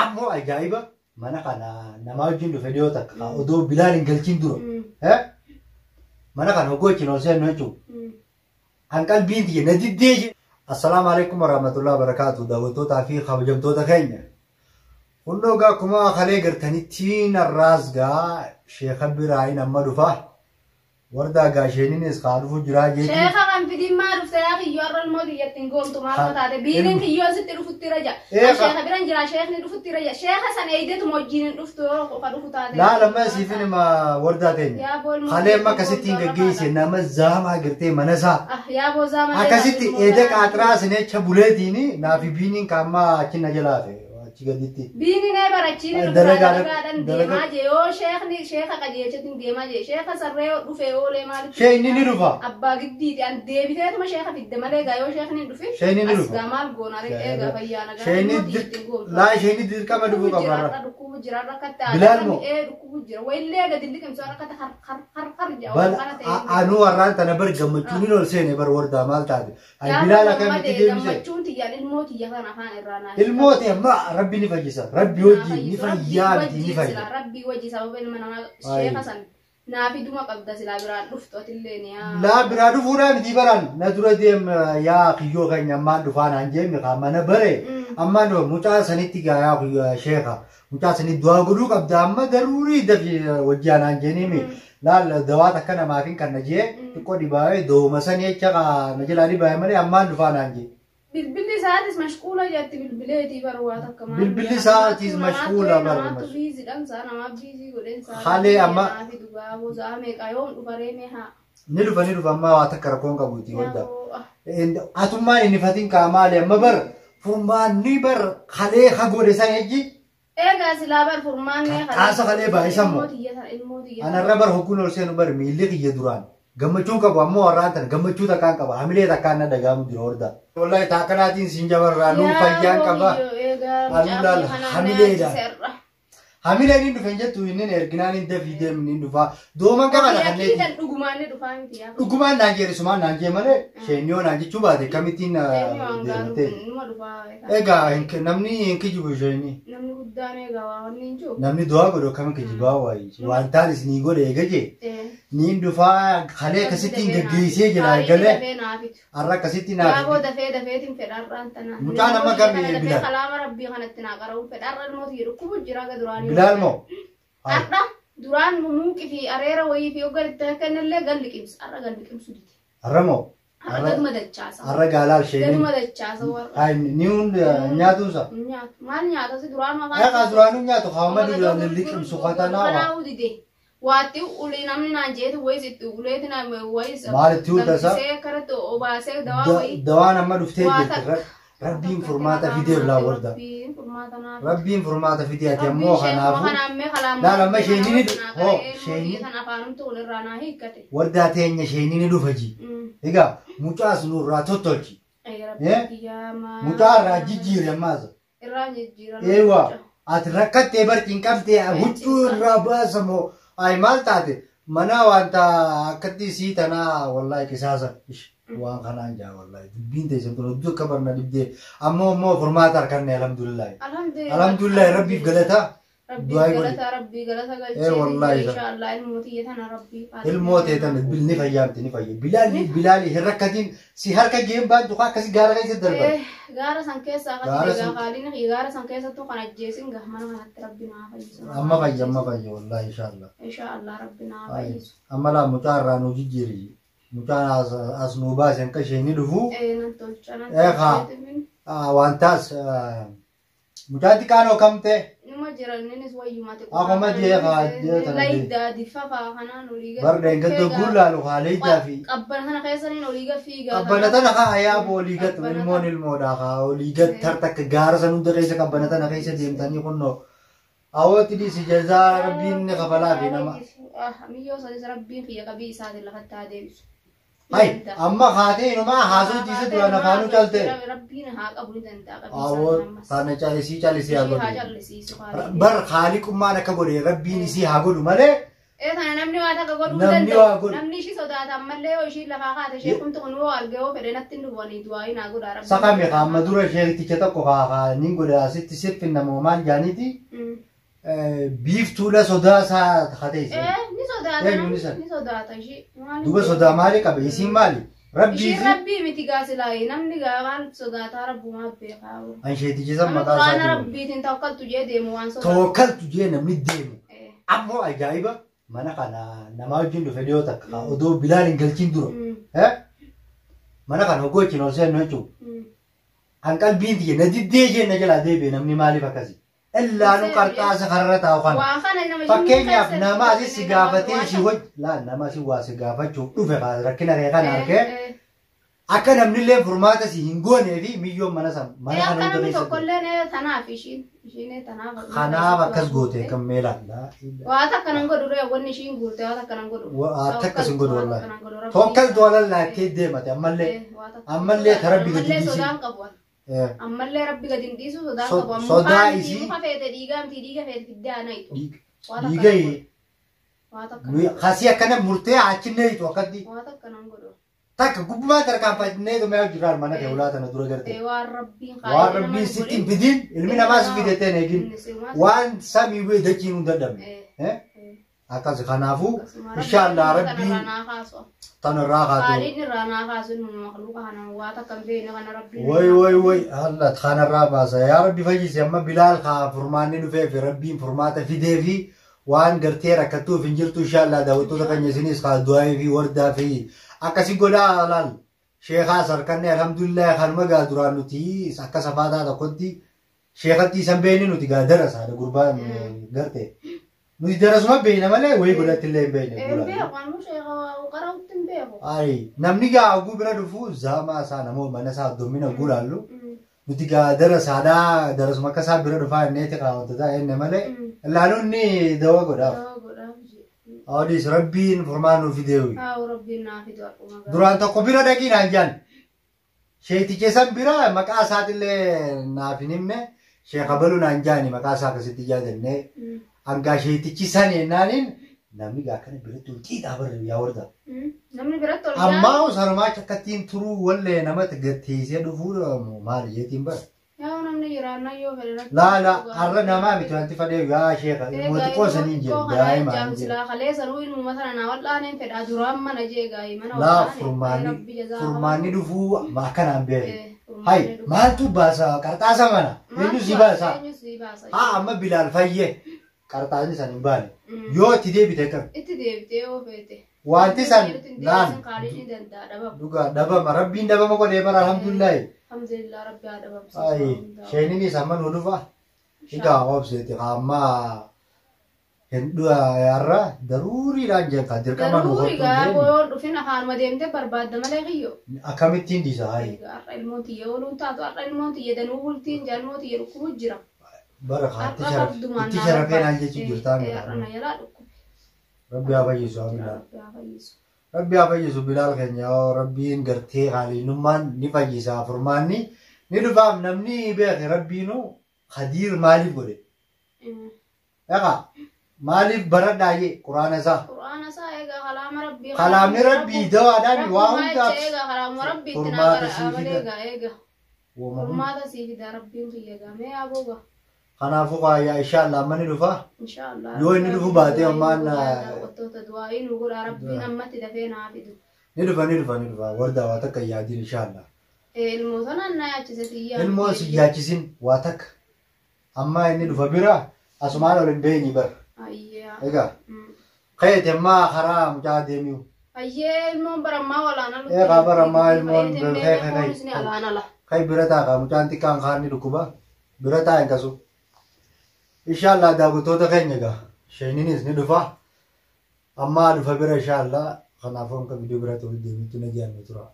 Ammoo ajaa'iba mana kana namaa wajjin dhufe dhiyoo takka ka odoo Bilaal hin galchin dura. Eh? Mana kana hoggoo wajjin ol seennu jechuudha. An qalbiin tiyya na diddee jedhe. Assalaamu alaikum warahmatullahi wabarakatuh daawwattootaa fi kabajamtoota keenya. Kunnoo gaa akkuma kalee gartanitti narraas gaa sheeka biraayin amma dhufa. Wardaa gaa isheeninis kaa dhufu jiraa jeetii. Sheeka kan fidin maa dhufte yaa kiyyoo har'a ilmoo tiyyatti hin goomtu maal Ha- taate biiliin ilma- kiyyoon sitti dhufutti raja. Ee, An sheeka biran jira sheekni dhufutti raja. Sheeka san eeydeetuma wajjin hin dhuftu yoo ka dhufu taate. Laal amma siifin hima wardaa teenya. Yaa boo ilmoo Kalee amma tiyyatti akkasitti hin hin goomtu gaggeesse nama zaamaa gartee mana isaa. Ah yaa boo zaamaa Akkasitti eeda qaaxiraa sinecha buleetiin naafi biiniin kaammaa achi na jalaa hafe achi gaditti. Biiniin ee barachiin Dalagaa- dalagaadhaan dalagaa- deemaa jee yoo sheekni sheeka qajeelchatiin deemaa jee sheeka sarree yoo dhufe oolee maalitti Sheekni ni dhufa. Abbaa giddiiti an deebiteetuma sheeka fidde malee gaa yoo sheekni hin dhufin Sheekni ni as dhufa. gaa maal goona ree eegaa fayyaa nagaa Sheekni ilmoo tiyyatti hin goomtu. laa sheekni dirqama dhufuu Dhukkubu qaba jira irra. har'a dhukkubu jira har'a akkatti Bilaal aadaa moo? ee dhukkubu jira wayillee gadi liqimsu har'a akkatti har har har har jaa Bal waan kana ta'e. anuu warraan tana bar gammachuun ol seene bar wardaa maal taate. Ay Gaafa Bilaal akkamitti gammadee deebise? gammachuun tiyyaan ilmoo tiyya kana afaan irraa naa Ilmoo ta'e amma rabbi ni fayyisa. Rabbi wajjin ni fayyaa miti ni fayya. Rabbii wajji sababa ilma namaa Ay. sheeka san naa fiduma qabda silaa biraan dhuftu atillee ni yaa. Laa biraa dhufuudhaa miti baraan na dura deem yaa kiyyoo keenya ammaan dhufaa naan jeemi kaa mana bare ammaan dhufa mucaa sanitti gaa yaa kiyyoo sheeka mucaa sanitti du'aa godhuu qabda amma daruurii dafi wajjii naan jeeniimi laal dawaa takka namaaf hin kanna jee xiqqoo dhibaa'ee dooma sanii jecha kaa na jalaa dhibaa'e malee ammaan dhufaa naan jee. Bilbilli isaatis mashquula jetti bilbileetii bar waa takka maal. Bilbilli isaatis mashquula bar. Namaatu biiziidhaan isaa namaa biizii godheen isaa. Halee amma- Naa fidu gaa bozaa meeqa yoom dhufa reemee haa. Ni dhufa ni dhufa amma waa takka rakkoon qabuuti wadda. Yaa boo, ah. Atummaan inni fatiin kaa maali amma bar furmaanni bar kalee hagoodhe san ejji Eegaa silaa bar furmaannee Qaasa kalee baay'isan moo? Ilmoo tiyya sana ilmoo tiyya sana. Anarra bar hogguun ol seenu bar miilli kiyya duraan gammachuu qabu ammoo warraan tana gammachuu takkaan qaba hamilee takkaan na dhagaamu jira horda. Wallahi taakkanaatiin siin jabarraa nuu fayyaan qaba. Anuu laal hamileedha. Hamileen hin dhufen jettu inni erginaan hin dafii deemni hin dhufaa. Dooman qaba na kanneeti. Dhugumaan ni dhufaa miti yaa. Dhugumaan naan jeere sumaan naan jee malee sheenyoo naan jechuu baate kamittiin deemtee. Numa dhufaa. Egaa namni hin kijibu isheenii. Namni guddaan eegaa waa wanni hin jiru. Namni du'aa godhu akkam kijibaa waayee. Waan taanis ni godhe eega jee. Niin dhufaa kalee akkasittiin gaggeessee jira galee. Dafee naa fitu. Har'a akkasitti naaf. Yaaboo dafee dafeetiin fedharraan tana. Mucaan amma kamii Dafee Bilaal? kalaama rabbii kanatti naa qara'uun fedharra ilmoota jedhu dhukkubu jira aga duraanii. Bilaal moo? Har'a duraan muuqii fi areera wayii fi hoggan itti kennellee galli qimsa. Har'a galli qimsu dide. Har'a moo? Har'a gaduma dachaasa. Har'a gaalaal sheeniin. Gaduma dachaasa warra. Ay ni hunda nyaatuusa. Nyaatu. Maal nyaata si duraan Egaa duraanuu nyaatu haama duraan liqimsu katanaa waa. Kanaa'uu dide. Waatti ulee namni naan jeetu wayis itti uleeti naan wayis. Maal itti ultasa? Danfisee akkanatti obaasee dawaa wayii. Dawaan amma dhuftee Waa jirti. takka. Rabbiin furmaata fideef laa warda. Rabbiin furmaata naaf. Rabbiin furmaata fidee ati ammoo kanaafuu. Laal amma isheen ni hoo isheen Kan afaanumtu walirraa naa hiikkate. wardaa teenya isheen ni dhufa ji. Egaa mucaas nurraa tottolchi. Eh? Mucaa irraa jijjiire ammaas. Irraa jijjiiran. Eewa ati rakkattee barciin qabdee huccuu irraa baasamoo ay maal taate mana wanta akkatti sii tanaa wallahi qisaasa ish waan kanaan jaa wallahi dubbiin teessan tun hedduu akka barna dhibdee ammoo immoo furmaata harkanne alhamdulillahi alhamdulillahi rabbiif galataa Rabbii du'aa godhi. galata rabbii galata Eh, galchee wallahi isa. inshallah ilmoo tiyya tana rabbii ilmoo teetan bil ni fayyaamti ni fayya bilaali bilaali hin rakkatiin si harka geen baantu kaa akkasi gaara keessa darban Eh, gaara san keessaa Gaara kan san- egaa qaaliin gaara san keessattuu kan ajjeesin gaa mana kanatti rabbi naa fayyisu. amma fayya amma fayya wallahi inshallah Inshallah rabbi naa Ay, fayyisu. amma laa mucaa irraa nuu jijjiiri mucaan as as nuu baase hanqa ishee ni dhufuu Eh, nan tolcha nan Eh, haa. tolcha. Ah, wantaas mucaa xiqqaan kam ta'e Numa jira innis wayyumate. Akkuma jee haa, jee tana jee. Laydaa diffafaa kanaan olii gad. bar dheengaddo gullaalu haa leeydaa fi Qabbana kana keessaniin olii gad fiigaa. qabbana tana haa ayaaboo olii gad Qabbana ilmoon tana. ilmoodha haa olii gad tartakka gaara san hunda keessa qabbana tana keessa deemtanii kunnoo hawwatti dhiisi jazaa rabbiin ni kafalaa fi nama Miyyoo sanis rabbiin kiyya qabii isaatiin lafatti haa deebisu. Hai amma haatee inumaa haasoo jiisa duraan afaanuu calte Rabbiin haa qabu ni danda'a qabii hawwa isaatiin ammas. tana calisii calisii haa Ishii haa godhu callisiisu haa bar haaliqummaan akka godhe rabbiin isii haa godhu malee Ee tana namni waa takka godhuu hin Namni danda'u. waa godhu. Namni ishii sodaata ammallee yoo ishiin lafaa kaate sheekumti kun yoo arge yoo fedhe natti hin dhufanii du'aa naa godhaa rabbi. Sakame ka amma dura sheekticha tokko ka ka nin godha asitti sirfinna moo maal jaaniiti biiftuudha sodaa isaa kateesse. Ee ni sodaata Eenyu namni ni san? ni sodaata ishii. Maaliif Duba sodaa maali qabe isiin maali? Rabbii Ishiin fi rabbii miti gaasilaayi namni gaa maal sodaataa rabbumaa beekaa. an sheekticha san Nama maqaa quraana isaa rabbiitiin tawakkaltu jee deemu waan sodaatu. tawakkaltu jee namni deemu. Ee. Ammoo ajaa'iba mana kana namaa wajjin dhufe dhiyoo takka ka odoo Bilaal hin galchin dura. Mana kana hoggoo wajjin ol seennu jechuudha. An qalbiin tiyya na diddee jee na jalaa deebi'e namni maaliif akkasi? Illaanuu qarxaasa kararra taa'u kana. Waan kana nama Fakkeenyaaf nama asii si gaafatee si waj laa nama asii waa si gaafachuuf dhufe kaa rakkina kee kana argee akka namnillee furmaata si hin goonee fi miyyoon mana san mana Ee kana akka hunda namni keessatti. tokkolleen tanaaf ishiin ishiin tanaaf. Kanaaf akkas goote kan meelaan. Waa takka nan godhu ree wanni ishiin guurte waa takka nan godhu. Waa takka sin godhu Waa takka wallaahi. nan godhu, rabbi. Tokkaltu walallaattee deemate ammallee. Waa takka Ammallee ta rabbi gadi Ammallee dhiisin. sodaan qabu. Ammallee rabbi gadi hin dhiisu sodaan qabu. Ammoo Sodaa kaan isii- muka feete dhiigaa miti dhiiga feete fiddee ana hiixu. Waa takka Dhiiga nan godhu. Waa takka nan godhu. kasii akkana murtee achinne hiitu akkatti Waa takka nan godhu. takka gubbumaa tarkaanfannee dhumee hojirraan mana kee ulaa tana dura garte. Ee waan rabbiin Waan rabbiin sitti hin fidin ilmi namaas fidatee hin eegin. Waan samii bu'ee dachiin hin dadhabne. Akkas kanaafuu inshaallah rabbiin tanarraa kaatu. Qaaliin irraa naa kaasu nu makluuqa kana waa takka hin beekne kana rabbiin. Way way way Allah kanarraa baasa yaa rabbi fayyisi amma Bilaal kaa furmaanni dhufee fi rabbiin furmaata fidee fi waan gartee rakkattuuf hin jirtu inshaallah daawwattoota keenya isinis kaa du'aa fi wardaa fi akkasi godhaa laal sheekaa sarkanne alhamdulillah kanuma gaa duraan nuti akka safaataa tokkotti sheekatti isan beekni nuti gaa darasaadha gurbaan garte nuti darasuma beekna malee wayii godhatti illee hin beekne Hin gurbaan. beeku anuu sheeka qara'utti hin beeku. Ay, namni gaa oguu bira dhufu zaamaa isaa namoo mana isaa domina oguu laallu nuti gaa darasaadhaa darasuma akka isaa bira dhufaa inneeti kaawwattotaa enne malee laaluun dawa godhaaf. Dawa godhaaf jee. Awwaadis rabbiin furmaan nuuf fideewi. Haa rabbiin naa fidu akkuma gaariitti. Duraan tokko bira dhaqii naan jaan. Sheetiche san bira maqaa isaatillee naaf hin himne sheeka baluu naan jaani maqaa isaa akkasitti jaajannee hangaa sheetichi san yennaaniin namni gaa akkana biratti ol xiixaa barre yaa warda. Namni biratti ol Ammaa sarmaacha akkattiin turuu wallee namatti gatteessee dhufuu maali jeetiin bara. Yaa namni jiraannaa yoo fedhe natti. Laala har'a namaa miti wanti fadhee yaa sheeka ilmoo xiqqoo saniin jedhu daa'ima hin jedhu. Silaa kaleessa nuu ilmuma sana naa wal'aaneen fedhaa duraan mana jee gaa'ii mana Laa wal'aanee. furmaanni Rabbi jazaa furmaanni dhufuu akkanaan beeku. Furmaanni Hai dhufuu. maaltu baasa qarxaasa mana eenyu si baasa? Eenyu si baasa? Haa amma Bilaal fayyee qarxaasni san hin baane yoo itti deebite kam Itti deebitee yoo feete. wanti san laan Kaaliin danda'a dhabama. dhugaa dhabama rabbiin dhabama godhee bara alhamdulillahi. Alhamdulillah rabbi haa dhabamsiisu. Ai sheeninis amma nu dhufa. Egaa obseeti amma hin har'a daruuriidhaan jeen kan dirqama nu Daruuri gaa hortuu yoo dhufin afaanuma deemtee barbaadda malee kiyyoo. akkamittiin dhiisa hayi Egaa har'a ilmoon tiyya ooluun taatu har'a ilmoon tiyya danuu bultiin jaalmoo tiyya dhukkubu jira. bara kaatti Har'a fardumaan itti naa sharafee naan barbaachise. jechuun jirtaa Ee, Har'a na jalaa dhukkube. Rabbi haa fayyisu amiin. Rabbi haa fayyisu. Rabbi haa fayyisu Bilaal keenya yoo rabbiin gartee haaliinummaan ni fayyisa furmaanni ni dhufaaf namni beeke rabbiinu Khadiir maaliif godhe? Egaa maaliif baradhaa jee quraana isaa? Qur'aana isaa egaa kalaama rabbii. Kalaamni rabbii dawaadhaan waa hundaaf Egaa kalaama rabbii itti naa furmaata qara'a sii malee fida. egaa egaa. Uumama hunda. Furmaata sii fida rabbiin kiyya egaa mee yaa booga. Kanaafuu qaayyaa inshaallah amma ni dhufa. Inshaallah. Yoo inni dhufu baate ammaan, Daawwattoota du'aa'ii nu godhaa rabbiin ammatti dafee naa fidu. Ni dhufa ni dhufa ni dhufa warda waa takka hin yaadin inshaallah. Ilmoo sanaan na yaachise xiyyaa. Ilmoo si yaachisin waa takka. Amma inni dhufa bira asumaan ol hin beenyi bara. Ayyaa. Egaa ka'eeti ammaa karaa mucaa deemiu. Ayyee ilmoon barammaa walaana Egaa barammaa ilmoon ka'e ka'e Kunis ni alaana la. Ka'e bira taa'a mucaan xiqqaan kaan ni dhukkuba bira taa'a hin kasu. Inshaallah daawwattoota keenya egaa sheeninis ni dhufa. Ammaa dhufa bira inshaallah kanaafuu akka viidiyoo biraatti walitti deebiitti na jaannu tura.